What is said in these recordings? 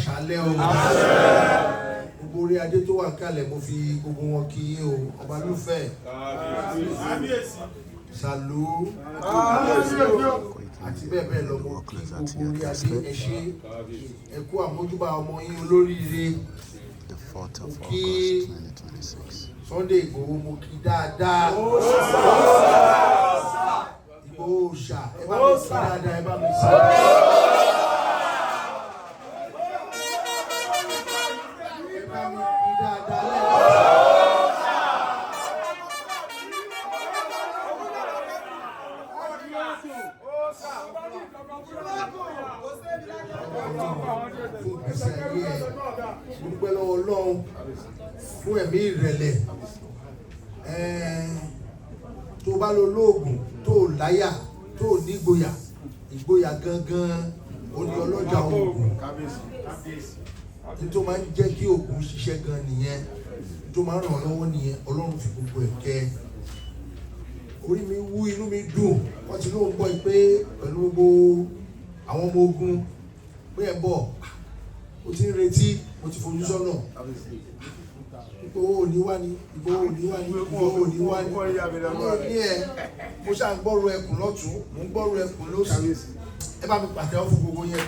Láṣálẹ́ o, gbogbo orí adé tó wà kálẹ̀, mo fi gbogbo wọn kí yín o. Ọba lúfẹ̀ sàlú àti bẹ́ẹ̀ bẹ́ẹ̀ lọ, mo kí gbogbo orí adé. Ẹ ṣé, ẹ kú àmójúbà ọmọ yín olóríire. The 4th of Kí August 2026. Sunday Igboho, mo kí dáadáa. Igboho ṣá, ẹ bá mi kí dáadáa, ẹ bá mi sá. Ẹ bá mi kí dáadáa lẹ́ẹ̀kan. Fún ìgbésí ayé ẹ̀, mo dúpẹ́ lọ́wọ́ Ọlọ́run fún ẹ̀mí ìrẹ̀lẹ̀. Tó bá lọ lóògùn, tó láyà, tó nígboyà, ìgboyà gangan ó ní ọlọ́jà oògùn tó máa ń jẹ́ kí oògùn ṣiṣẹ́ gan nìyẹn, tó máa ń ràn lọ́wọ́ nìyẹn. Ọlọ́run fi gbogbo ẹ̀ kẹ́. Orí mi wú, inú mi dùn. Wọ́n ti lóun gbọ́ pé pẹ̀lú gbogbo àwọn ọmọ ogun pé ẹ̀ bọ̀, mo ti ń retí, mo ti fojú sọ́nà. Ìgbòho ò ní wá ní, Ìgbòho ò ní wá ní, Ìgbòho ò ní wá ní ní ẹ. Mo ṣáà ń gbọ́rọ̀ ẹkùn lọ́tún, mo ń gbọ́rọ̀ ẹkùn lọ́sì. Ẹ bá mi pàtẹ́wọ́ fún gbogbo yẹn.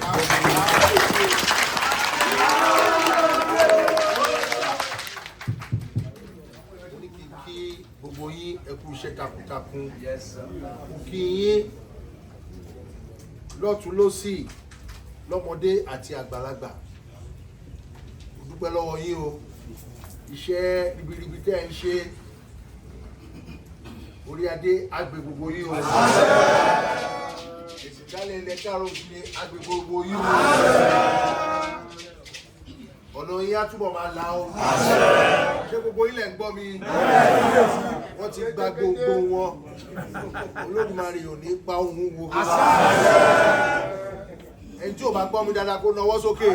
Mo ní kí n kí gbogbo yín, ẹ kú iṣẹ́ takuntakun. Mo kí yín lọ́tún lọ́sì, lọ́mọdé àti àgbàlagbà. Mo dúpẹ́ lọ́wọ́ yín o, iṣẹ́ ribiribi tẹ́ ẹ ń ṣe. Orí adé àgbè gbogbo yín o, èsì dálẹ̀ ilẹ̀ káàró òfin àgbè gbogbo yín o. Ọ̀nà yín á túbọ̀ máa la o. Ṣé gbogbo ilẹ̀ ń gbọ́ mi? Wọ́n ti gba gbogbo wọn. Olódùmarè ò ní pa ohun wo. Ẹni tí ò bá gbọ́ mi dáadáa, kó nawọ́ sókè.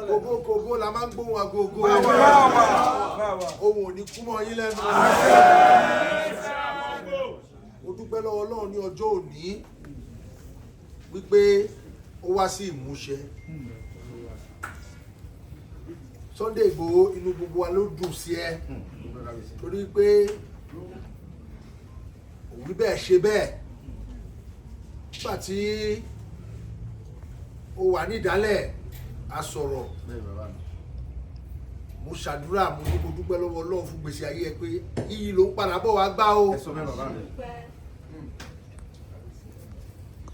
Kògókògó la máa ń gbóhùn agogo. Ohun ò ní kú mọ́ yín lẹ́nu. Mo dúpẹ́ lọ́wọ́ Ọlọ́run ní ọjọ́ òní wípé ó wá sí ìmúṣẹ. Sunday Igboho, inú gbogbo wa ló dùn sí ẹ, torí pé òwú bẹ́ẹ̀ ṣe bẹ́ẹ̀ nígbà tí ó wà ní ìdálẹ̀. A sọ̀rọ̀, mo ṣàdúrà, mo ní mo dúpẹ́ lọ́wọ́ Ọlọ́run fún gbèsè ayé ẹ pé iyì ló ń padà bọ̀ wá gbá o.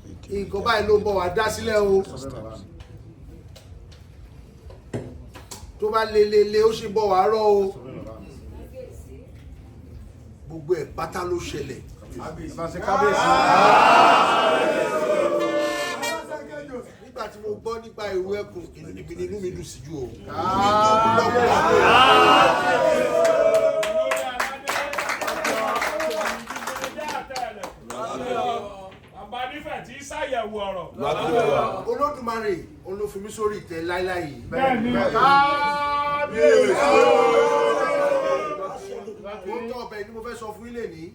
Koiki Nǹkan Media báyìí ló ń bọ̀ wá dá sílẹ̀ o. Tó bá le le le, ó sì ń bọ̀ wá rọ̀ o. Gbogbo ẹ̀ pátá ló ṣẹlẹ̀. Nígbà tí mo gbọ́ nípa ìrù ẹkùn, ibi ni inú mi dùn sí jù o. Bàbá nífẹ̀ẹ́ tí ṣàyẹ̀wò ọ̀rọ̀. Olódùmarè, òun ló fi mí sórí ìtẹ́ láíláí yìí. Mo tọ́ ọbẹ̀ ni mo fẹ́ sọ fún ilé ní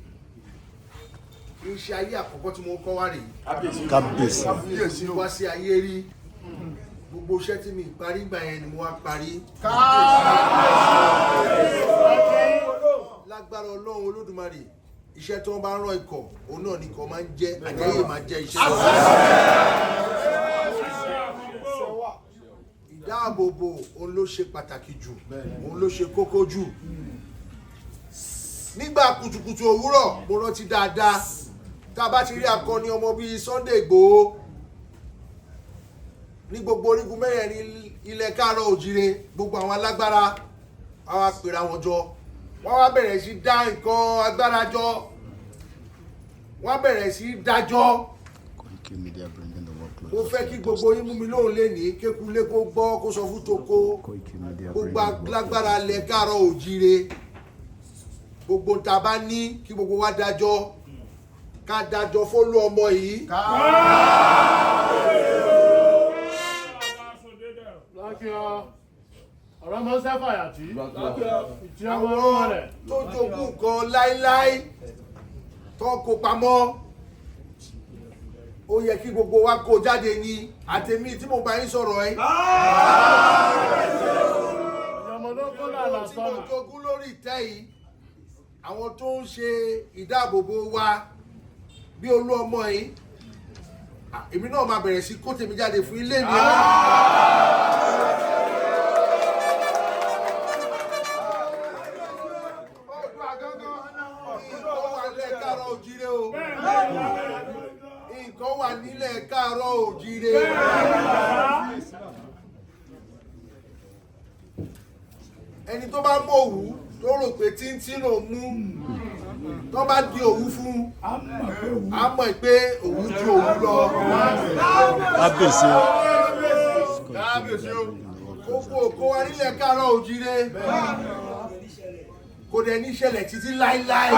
kì í ṣe ayé àkọ́kọ́ tí mo kọ́ wá rèé. Kábíyèsí. Mo wá sí ayé rí. Gbogbo iṣẹ́ tí mi parí gbà yẹn ni mo wá parí. Lágbára Ọlọ́run Olódùmarè, iṣẹ́ tí wọ́n bá ń rán ikọ̀, òun náà ni ikọ̀ máa ń jẹ́. Àjẹyè máa jẹ́ iṣẹ́ náà. Ìdáàbòbò òun ló ṣe pàtàkì jù, òun ló ṣe kókó jù. Nígbà kùtùkùtù òwúrọ̀, mo rántí dáadáa, tá a bá ti rí akọni ọmọ bíi Sunday Igboho ní gbogbo orígun mẹ́rẹ̀ẹ̀rin ilẹ̀ káàárọ̀ òjìrè, gbogbo àwọn alágbára wọ́n wá pèrè àwọn jọ, wọ́n wá bẹ̀rẹ̀ sí dá nǹkan agbára jọ, wọ́n bẹ̀rẹ̀ sí dájọ́. Koiki Media, bringing the world Mo closer fẹ́ to kí your gbogbo yín mú mi lóhùn lénìí, kékulé kó gbọ́, kó sọ fún toko. Koiki Media, Gbogbo bringing the world alágbára closer to ilẹ̀ your káàárọ̀ òjìrè, gbogbo tá a bá ní, kí gbogbo wa dájọ́, ká dájọ́ fólú ọmọ yìí. Lákìá ọ̀rọ̀ mọ́ sẹ́fàyàtì ìtì ọmọ Àwọn ọmọ rẹ̀. tó jogún nǹkan láíláí, tó kó pamọ́. Ó yẹ kí gbogbo wa kó jáde ní àtẹ̀mí tí mo bá yín sọ̀rọ̀ ẹ́. Ìyọmọ ló kó làlà Tí mo sọnà. jogún lórí ìtẹ́ yìí, àwọn tó ń ṣe ìdáàbòbò wa bí olú ọmọ yìí, èmi náà máa bẹ̀rẹ̀ sí kó tèmi jáde fún ilé mi. Nǹkan wà nílẹ̀ káàárọ̀ òjíire o. Nǹkan wà nílẹ̀ káàárọ̀ òjíire. Ẹni tó bá mọ òwú tó rò pé tíntín ló mú, tó bá di òwú fún, á mọ̀ pé òwú ju òwú lọ. Kábíyèsí o. Kábíyèsí o. Gbogbo òkó wa nílẹ̀ káàárọ̀ òjíire kò dẹ̀ ní ṣẹlẹ̀ títí láíláí.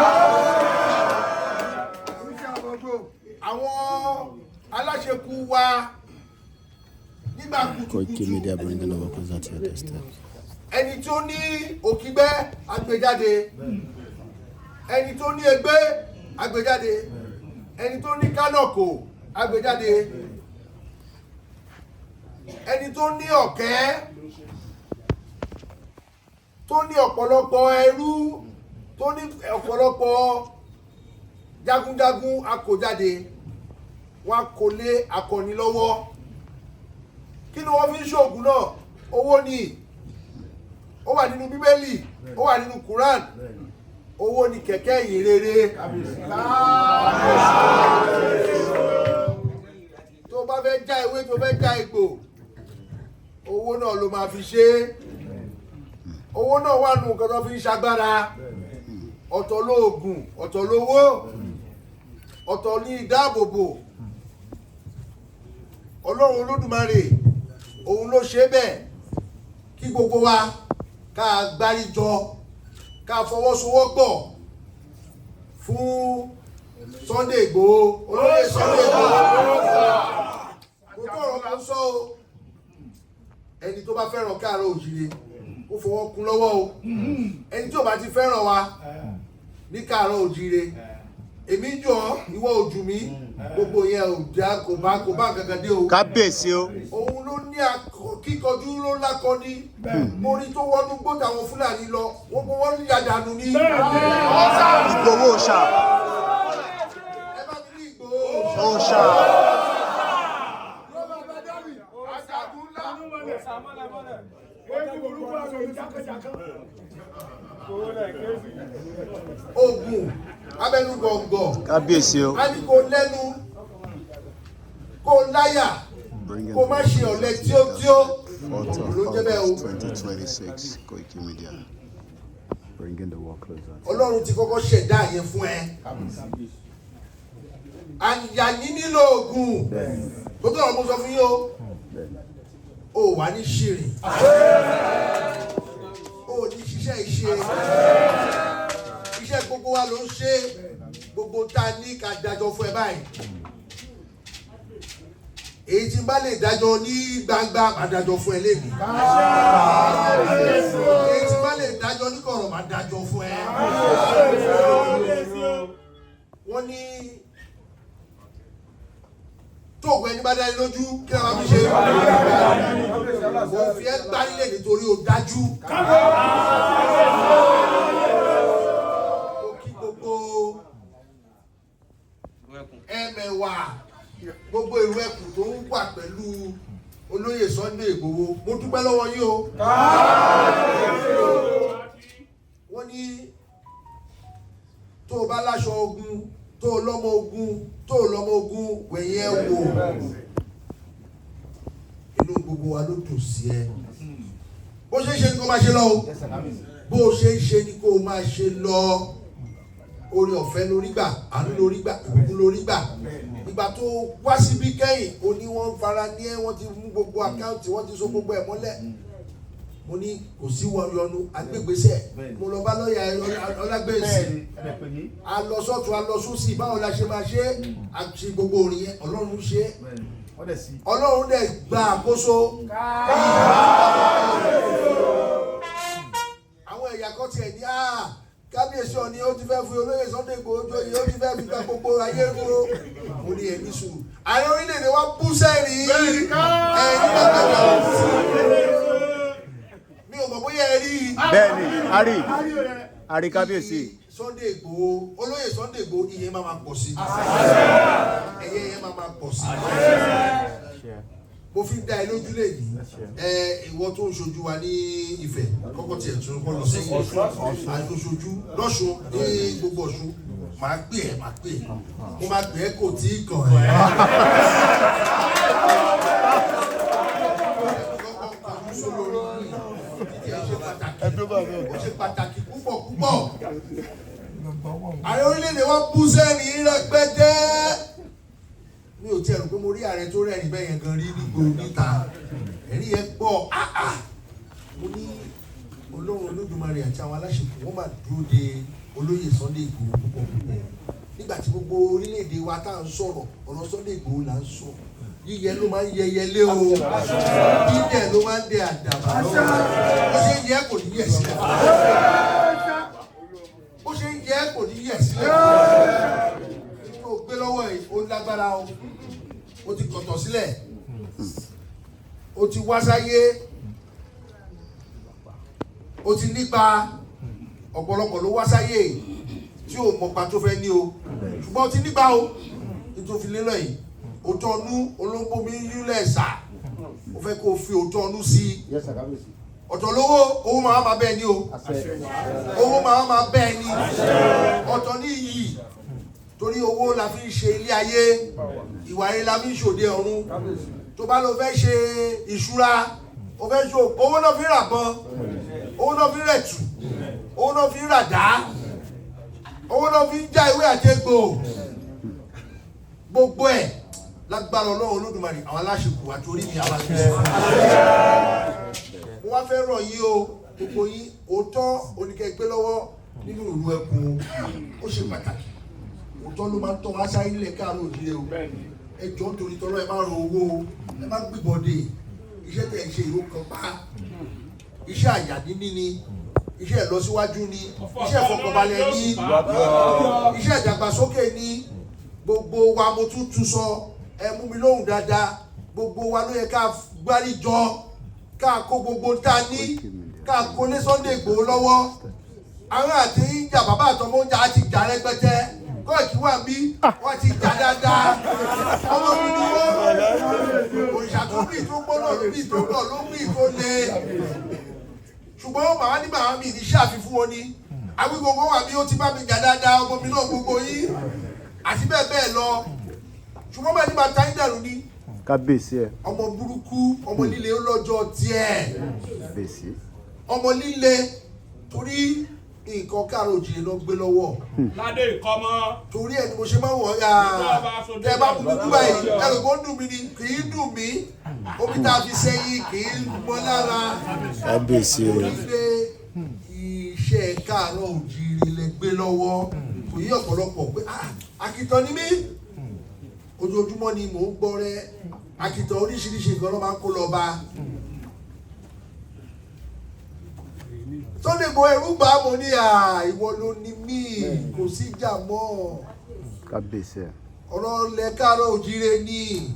Àwọn aláṣekú wa nígbà Koiki kùtùkùtù, Media, bringing the world closer to your doorstep. ẹni tó ní òkígbẹ́ agbèjáde, ẹni tó ní egbé agbèjáde, ẹni tó ní kánọ̀kò agbèjáde, ẹni tó ní ọ̀kẹ́, tó ní ọ̀pọ̀lọpọ̀ ẹrú, tó ní ọ̀pọ̀lọpọ̀ jagunjagun akójáde, wọn kò lé akọni lọ́wọ́. Kí ni wọ́n fi ń ṣoògùn náà? Owó ni. Ó wà nínú Bíbélì, ó wà nínú Quran. Owó ni kẹ̀kẹ́ ìyìn rere. Tó bá fẹ́ já ewé, tó fẹ́ já egbò, owó náà ló máa fi ṣe é. Owó náà wà nù nǹkan tó fi ń ṣagbára. Ọ̀tọ̀ lóògùn, ọ̀tọ̀ lówó, ọ̀tọ̀ ní ìdáàbòbò. Ọlọ́run Olódùmarè, òun ló ṣe bẹ́ẹ̀ kí gbogbo wa ká gbáríjọ, ká fọwọ́sowọ́pọ̀ fún Sunday Igboho, olóyè Sunday Igboho. Gbogbo ọ̀rọ̀ kan sọ o. Ẹni tó bá fẹ́ràn káàárọ̀ òjìrè, kó fọwọ́ kún lọ́wọ́ o. Ẹni tí ò bá ti fẹ́ràn wa ní káàárọ̀ òjìrè, èmi jọ ìwọ ojú mi, gbogbo yẹn ò dá, kò bá kankan dé o. Kábíyèsí o. Òun ló ní kíkanjú, ló lákọni. Mo rí tó wọnú gbọ́dọ̀ àwọn Fúlàní lọ, wọ́n kó wọ́n yà dànù ní. Ìgbòho òòṣà. Ẹ bá mi ní Ìgbòho. Òòṣà. Ajagun ńlá. Eégún burúkú àgbẹ̀ jákèjákè. Ogun abẹnú gọ̀ǹgọ̀. Kábíyèsí o. A ní kó lẹ́nu, kó láyà, Bringing kó má ṣe ọ̀lẹ tíótíó. 4th of Ló jẹ́ bẹ́ẹ̀ o. August 2026. Koiki Media, bringing the world closer to Ọlọ́run ti kọ́kọ́ ṣẹ̀dá yẹn fún ẹ. Àyà yín nílò oògùn tó tọrọ. Mo sọ fún yín o, o wà ní ṣìrìn, o ò ní ṣiṣẹ́ ìṣe. Iṣẹ́ gbogbo wa ló ń ṣe. Gbogbo tá a ní ká dájọ́ fún ẹ báyìí, èyí tí n bá lè dájọ́ ní gbangba, máa dájọ́ fún ẹ lẹ́nu. Èyí tí n bá lè dájọ́ ní kọ̀rọ̀, máa dájọ́ fún ẹ. Wọ́n ní tóògùn ẹni bá dání lójú, kí ló máa fi ṣe? Mo fi ẹ́ gbárílẹ̀ nítorí o dájú. Mo kí gbogbo ẹmẹ̀wà, gbogbo ìlú ẹkùn tó ń wà pẹ̀lú olóyè Sunday Igboho. Mo dúpẹ́ lọ́wọ́ yín o. Wọ́n ní tó o bá láṣọ ogun, tó o lọ́mọ ogun, tó o lọ́mọ ogun wẹ̀yìn ẹ̀ wò, inú gbogbo wa ló dùn sí ẹ. Bó ṣe ń ṣe ni kó máa ṣe lọ o. Bó ṣe ń ṣe ni kó máa ṣe lọ. Orí ọ̀fẹ́ lórí gbà, àánú lórí gbà, ìbùkún lórí gbà. Ìgbà tó wá síbí kẹ́yìn, o ní wọ́n ń fara ní ẹ́, wọ́n ti mú gbogbo account, wọ́n ti so gbogbo ẹ̀ mọ́lẹ̀. Mo ní kò sí yọnu agbègbèsẹ̀. Mo lọ bá lọ́ọ̀yà Ọlágbèsì, a lọ sọ́tún, a lọ sósì, báwo la ṣe máa ṣe àti gbogbo orin yẹn. Ọlọ́run ṣe, Ọlọ́run dẹ̀ gba àkóso. Àwọn ẹ̀yà kan tiẹ̀ ní kábíyèsí ọ̀ni ó ti fẹ́ fi olóyè Sunday Igboho joyè, ó ti fẹ́ fi gba gbogbo ayé ro. Mo ní ẹ̀mí sùúrù. Ààrẹ orílẹ̀-èdè wa bú sẹ́rìn ẹ̀rín rẹpẹtẹ. Mi ò mọ̀ bóyá ẹ rí i. Bẹ́ẹ̀ni, a rí, a rí kábíyèsí. Sunday Igboho, olóyè Sunday Igboho, iye máa ma pọ̀ sí, ẹyẹ yẹn máa ma pọ̀ sí. Mo fi ń dá ẹ lójú lẹ́yìn ẹ, ìwọ tó ń ṣojú wa ní Ifẹ̀ kọ́kọ́ tiẹ̀ tún kọ́ lọ sẹ́yìn àtúnṣojú lọ́ṣun ní gbogbo Ọ̀ṣun, màá pè ẹ́, màá pè ẹ́, mo máa pè ẹ́, kò tí ì kàn ẹ́. Kọ́kọ́ kọjú sólórí títí ẹ ṣe pàtàkì, ó ṣe pàtàkì púpọ̀ púpọ̀. Ààrẹ orílẹ̀-èdè wa bú sẹ́rìn rẹpẹtẹ. Mi ò tiẹ̀ rò pé mo rí ààrẹ tó rẹ́rìn bẹ́ẹ̀ yẹn gan rí nígboro níta. Ẹ̀rín yẹn pọ̀. Ah, ah. Mo ní Ọlọ́run Olódùmarè àti àwọn aláṣepọ̀ wọ́n máa dúró de olóyè Sunday Igboho púpọ̀ púpọ̀. Nígbà tí gbogbo orílẹ̀-èdè wa tá à ń sọ̀rọ̀, ọ̀rọ̀ Sunday Igboho là ń sọ. Yíyẹ ló máa ń yẹyẹ lé o, dídẹ̀ ló máa ń dẹ àdàbà lọ́wọ́. Bó ṣe ń yẹ kò ní yẹ̀ sílẹ̀, bó ṣe ń yẹ kò ní yẹ̀ sílẹ̀. Tó gbé lọ́wọ́ yìí, ó lágbára o. Ó ti kọ̀tọ̀ sílẹ̀, ó ti wá sáyé, ó ti nípa. Ọ̀pọ̀lọpọ̀ ló wá sáyé tí ò mọ̀pa tó fẹ́ ní o, ṣùgbọ́n ó ti nípa o. Nítorí fi lélẹ̀ yìí, òótọ́ ọnú olóńgbòmí yúlẹ̀ sà, ó fẹ́ kó o fi òótọ́ ọnú sí i. Ọ̀tọ̀ lówó, owó máa ma bẹ́ẹ̀ ni o, owó máa ma bẹ́ẹ̀ ni. Ọ̀tọ̀ ní iyì, torí owó la fi ń ṣe ilé ayé, ìwà rere la fi ń ṣòde ọ̀run. Tó bá lọ fẹ́ ṣe ìṣúra, o fẹ́ ṣe owó náà fi ń rà bọ́n, owó náà fi ń rẹ̀tù, owó náà fi ń rà dá, owó náà fi ń já ewé àtegbò, gbogbo ẹ̀ lágbára Ọlọ́run Olódùmarè, àwọn aláṣepọ̀ àti orí mi àwọn àti mo wá fẹ́ rọ̀ yín o, gbogbo yín, òótọ́ oníkẹ́ gbé lọ́wọ́ nínú ìlú ẹkùn, ó ṣe pàtàkì. Òótọ́ ló máa ń tọ́ wá sáyé nílẹ̀ káàárọ̀ òjìlẹ̀ o. Ẹ jọ̀ọ́, nítorí tọ́lọ́, ẹ má ro owó o, ẹ má gbìbọ̀dè. Iṣẹ́ tẹ̀ ń ṣe ìró kan pa, iṣẹ́ àyà níní ni, iṣẹ́ ìlọsíwájú ni, iṣẹ́ ìfọkànbalẹ̀ ni, iṣẹ́ ìdàgbàsókè ni. Gbogbo wa, mo tún tún sọ, ẹ mú mi lóhùn dáadáa, gbogbo wa ló yẹ ká gbárí jọ, ká kó gbogbo tá a ní, ká kó lé Sunday Igboho lọ́wọ́. Àwọn àti ń jà, bàbá àtọmọ ń jà, á ti jà rẹpẹtẹ. Kóòtù wà bí wọ́n ti jà dáadáa. Ọmọ mi ni wọ́n òrìṣà tó bí tó gbọ́dọ̀ bí tó gbọ́ ló bí tó le, ṣùgbọ́n màá ní màá mi ní ṣàfihàn wọn ni Awígbogbo wà bí ó ti bá mi jà dáadáa, ọmọ mi náà, gbogbo yín àti bẹ́ẹ̀ bẹ́ẹ̀ lọ, ṣùgbọ́n bẹ́ẹ̀ ni màá ta yín dàrú ni. Kábíyèsí ẹ. Ọmọ burúkú, ọmọ líle, ó lọ́jọ́ tiẹ̀. Kábíyèsí. Ọmọ líle, torí nǹkan káàró òjìlè lọ gbé lọ́wọ́. Ládé ìkọ́mọ́. Torí ẹ ni mo ṣe máa ń wọ̀ ya. Tẹ bá mú dúdú báyìí, ẹrù kó dùn mí ni, kì í dùn mí. Omi tá a fi sẹ́yìn kì í mọ́ lára. Kábíyèsí o. Torí pé iṣẹ́ káàárọ̀ òjìrì lẹ gbé lọ́wọ́, kò yí ọ̀pọ̀lọpọ̀ pé, "Ah, akitan ni mí." Ojoojúmọ́ ni mò ń gbọ́ rẹ akitan, oríṣiríṣi nǹkan ló máa ń kó lọ bá Sunday Igboho. Ẹ̀rù bá mo ní à, ìwọ ló ní mí, kò sí ìjà mọ́. Kábíyèsí ẹ. Ọ̀rọ̀ ilẹ̀ káàárọ̀ òjíire ni,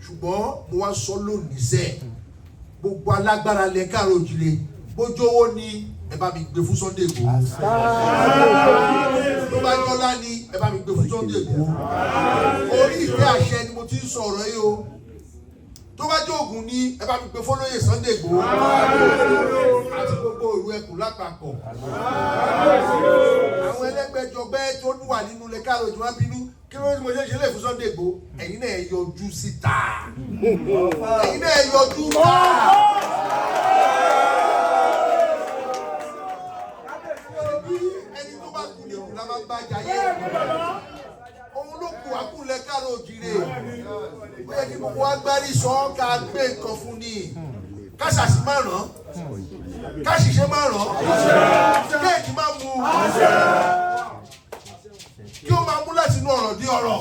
ṣùgbọ́n mo wá sọ lónìí sẹ́, gbogbo alágbára ilẹ̀ káàárọ̀ òjíire, bójú owó ni, ẹ bá mi gbé fún Sunday Igboho. Tó bá jọ́lá ni, ẹ bá mi gbé fún Sunday Igboho. Orí ìfẹ́ àṣẹ ni mo ti ń sọ̀rọ̀ yìí o. Tó bá jẹ́ ògùn ni, ẹ bá mi gbé fọlọ́yè Sunday Igboho àti gbogbo ìlú ẹkùn lápapọ̀. Àwọn ẹlẹ́gbẹ́jọgbẹ́ tó wà nínú ilẹ̀ káàró ìjọba bínú, kí ló ní mo ṣe ṣe lè fún Sunday Igboho? Ẹ̀yin náà ẹ yọjú síta, ẹ̀yin náà ẹ yọjú ta. Ṣebí ẹni tó bá kú ní òkú la máa ń bá jayé? Òun ló kù àkúlẹ̀ káàró òjìrè. Ó yẹ kí gbogbo wa gbárí sọ, ká gbé nǹkan fún ni, ká ṣàṣì má ràn, ká ṣìṣe má ràn, kéèkì má mu, kí ó máa mú láti inú ọ̀rọ̀ dé ọ̀rọ̀.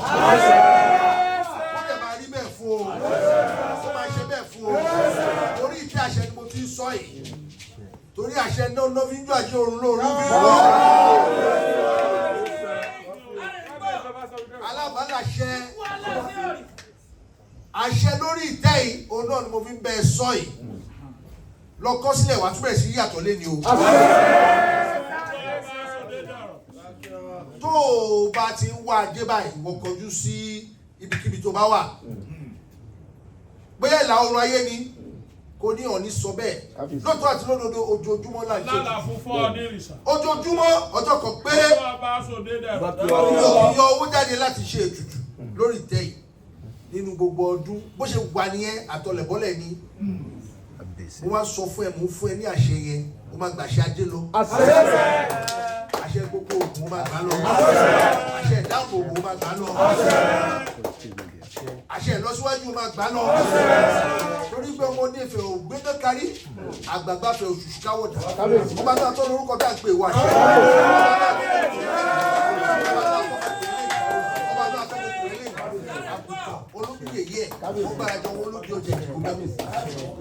Ó dẹ̀ máa rí bẹ́ẹ̀ fún o, ó máa ṣe bẹ́ẹ̀ fún o. Orí ìtẹ́ àṣẹ ni mo ti ń sọ yìí, torí àṣẹ náà ló fi ń jọ àṣẹ òrùn lóòrùn fi ń lọ alábàálàṣẹ. Àṣẹ lórí ìtẹ́ yìí, òun náà ni mo fi ń bẹ ẹ sọ yìí. Lọ kọ́ sílẹ̀, wàá túbẹ̀ sí yàtọ̀ lé ní o. Tó o bá ti ń wá ajé báyìí, wọ́n kọjú sí ibikíbi tó bá wà. Bóyá ìlà oòrùn ayé ni, kò ní Ọ̀ní sọ bẹ́ẹ̀. Lóòótọ́ àti lódodo, ojoojúmọ́ là ń ṣe. Lálà fún fọ́ ní ìrìsà. Ojoojúmọ́, ọjọ́ kan péré Tó bá sòdé dẹ̀rọ̀. mi ò yọ owó jáde láti ṣe ètùtù lórí ìtẹ́ yìí nínú gbogbo ọdún. Bó ṣe wà nìyẹn, àtọlẹ̀bọ́lẹ̀ ni. Kábíyèsí. Mo wá sọ fún ẹ, mò ń fún ẹ ní àṣẹ yẹn, mo máa gbàṣẹ ajé lọ, àṣẹ gbogbo ògùn, mo máa gbà lọ, àṣẹ ìdáàbòbò, mo máa gbà lọ, Koiki Media. àṣẹ ìlọsíwájú, mo máa gbà lọ, torí pé ọmọdé fẹ́ ò gbé náà kárí, àgbààgbà fẹ́ òṣùṣù káwọ̀dà. Ọba náà tọ́ lórúkọ tá à ń pè wá àṣẹ. Ọba náà tọ́ lórúkọ ilé àgùntàn olóbìyẹ yẹ wọ́n gbàdájọ wọn olóbi ọjà ìdìbò mẹ́kù.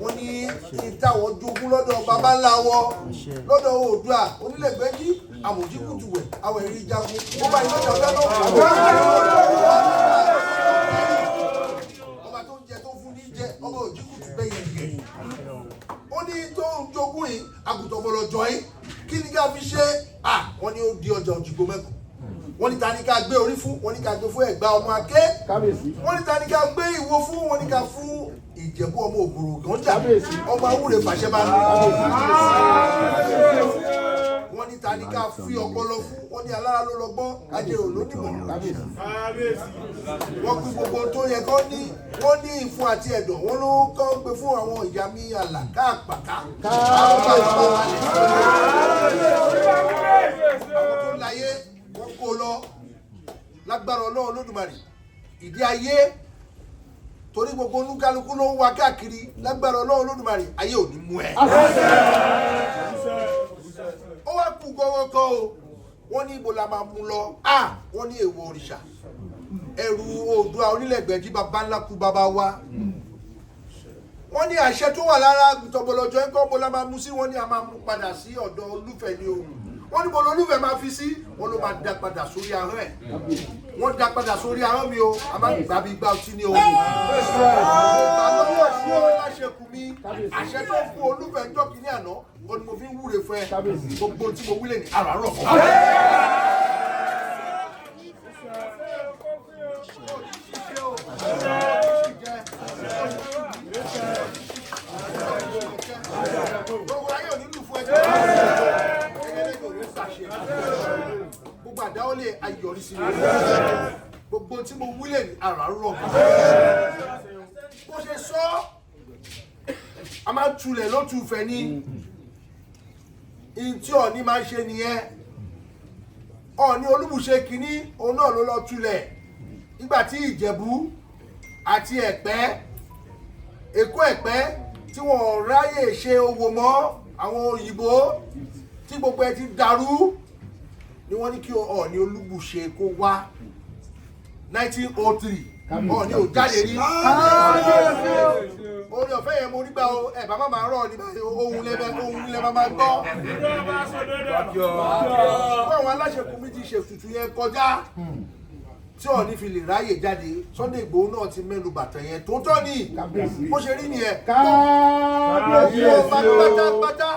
Wọ́n ní ìtàwọn jogún lọ́dọ̀ baba ńlá wọn lọ́dọ̀ Oòduà onílẹ̀gbẹ́jì àmọ̀jíkùtùwẹ̀ àwọn ẹ̀rí jagun ó bá iná jà ọ̀dọ́ náà. Ọba tó ń jẹ tó fún ní jẹ, ọba òjìkùtù bẹ́yẹ yẹ, ó ní tó ń jogún yìí, àgùntàn bọ̀lọ̀ jọ yìí, kí ni ká fi ṣe à? Wọ́n ní ó di ọjà Òjìgbò mẹ́kù. Wọ́n ní ta ni ká gbé orí fún? Wọ́n ní ká gbé fún Ẹ̀gbá ọmọ Aké. Wọ́n ní ta ni ká gbé ìwo fún? Wọ́n ní ká fún Ìjẹ̀bú ọmọ Ògbòrò Gànjà, ọmọ Awúre fàṣẹba. Wọ́n ní ta ni ká fi ọpọlọ fún? Wọ́n ní alára ló lọ́gbọ́n, ajérò ló nímọ̀. Wọ́n pín gbogbo tó yẹ kó ní. Wọ́n ní ìfun àti ẹ̀dọ̀, wọ́n ló kọ́ gbé fún àwọn ìyá mi àlà káàpàká, àwọn bàbá balẹ̀, àwọn tó láyé, wọ́n kó lọ lágbára Ọlọ́run Olódùmarè. Ìdí ayé, torí gbogbo olúkálukú ló ń wá káàkiri, lágbára Ọlọ́run Olódùmarè, ayé ò ní mú ẹ. Ó wá kú gọ́gọ́ kọ́ o. Wọ́n ní ibo la máa mú lọ? A wọ́n ní èèwọ̀ òrìṣà, ẹrù Oòduà onílẹ̀gbẹ̀jì, baba ńlá kú baba wa. Wọ́n ní àṣẹ tó wà lára tọ̀bọ̀lọ̀jọ́ ẹ̀kọ́, bó la máa mú sí? Wọ́n ní a máa mú padà sí ọ̀dọ̀ Olúfẹ̀ ni o. Wọ́n ní bó lolúfẹ̀ máa fi sí? Wọ́n ló máa dá padà sórí ahọ́n ẹ̀. Wọ́n dá padà sórí ahọ́n mi o. A máa gbà bí gbà ọtí ni o. Ìgbà lọ́wọ́ sí ó láṣẹkù mi, àṣẹ tó fún Olúfẹ̀ ńjọ́ kìíní àná, ó ní mo fi ń wúre fún ẹ. Gbogbo tí mo wílẹ̀ ní àràárọ̀ kan. Gbogbo ayé ò ní lù fún ẹjọ́ ẹlẹ́dẹ̀ ò ní sàṣẹ. Gbogbo àdáwọlé ayọ̀rí sí mi. Gbogbo tí mo wílẹ̀ ní àràárọ̀, bó ṣe sọ, a máa ń tulẹ̀ lótùfẹ́ ní ihun tí Ọ̀ọ̀ni máa ń ṣe nìyẹn. Ọ̀ọ̀ni Olúbùṣe kínní, òun náà ló lọ tulẹ̀ nígbà tí Ìjẹ̀bú àti Ẹ̀pẹ́, Èkó Ẹ̀pẹ́, tí wọ́n ráyè ṣe owó mọ́ àwọn òyìnbó, tí gbogbo ẹ ti dàrú, ni wọ́n ní kí Ọ̀ọ̀ni Olúbùṣe kó wá 1903. Ọ̀ọ̀ni ò jáde rí. Orí ọ̀fẹ́ yẹn mo rí gbà o. Ẹ̀ bàbá máa rọ̀ ní báyìí, ohun lẹ́bẹ̀ máa gbọ́. Fún àwọn aláṣẹkùn mi ti ṣètùtù yẹn kọjá tí Ọọ̀ni fi lè ráyè jáde. Sunday Igboho náà ti mẹ́nu bàtà yẹn tó tọ́ ni, bó ṣe rí nìyẹn. Gbogbo ọba pátápátá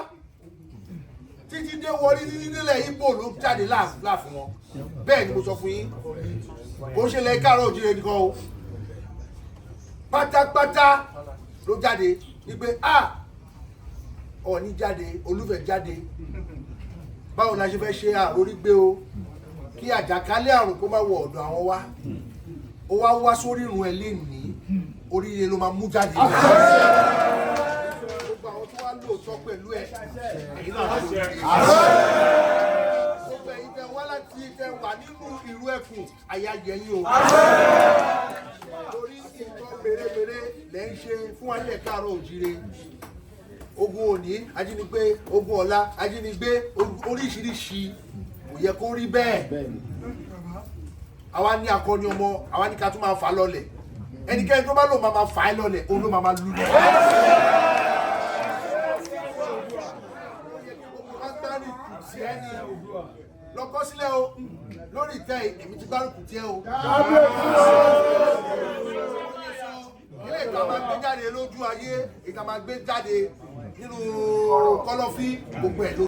títí dé wọlé, títí délẹ̀ Ìgbò ló jáde láàfin wọn. Bẹ́ẹ̀ ni mo sọ fún yín, kò ń ṣe lẹ káàárọ̀ òjìrè nìkan o, pátápátá ló jáde wípé a Ọọ̀ni jáde, Olúfẹ̀ jáde. Báwo la ṣe fẹ́ ṣe àrórí gbé o, kí àjàkálẹ̀ àrùn kó má wọ ọ̀dọ̀ àwọn wa? Ó wá wá sórí irun ẹ̀ lénìí, oríire ló máa mú jáde. Gbogbo àwọn tó wá lóòótọ́ pẹ̀lú ẹ̀, èyí náà ló rí. Gbogbo ẹ̀yin tẹ wá láti tẹ wà nínú ìlú ẹkùn, àyà yẹ̀yìn o, torí nǹkan mèremère lẹ́ ń ṣe fún wa nílẹ̀ káàárọ̀ òjíire. Ogun òní ajínigbé, ogun ọ̀la ajínigbé, oríṣiríṣi, kò yẹ kó rí bẹ́ẹ̀. Àwa ní akọni ọmọ, àwa ní ká tún máa fà á lọlẹ̀. Ẹnikẹ́ni tó bá lò máa fà á lọlẹ̀, òun ló máa lulẹ̀. Ó yẹ kí gbogbo wa gbárùkù tì ẹ́ ní lọ́kọ́ sílẹ̀ o lórí ìtẹ́ yìí, èmi ti gbárùkù tì ẹ́ o. Ilé Eléyìí tá a máa gbé jáde lójú ayé, èyí tá a máa gbé jáde nínú kọ̀lọ̀fín, gbogbo ẹ̀ ló.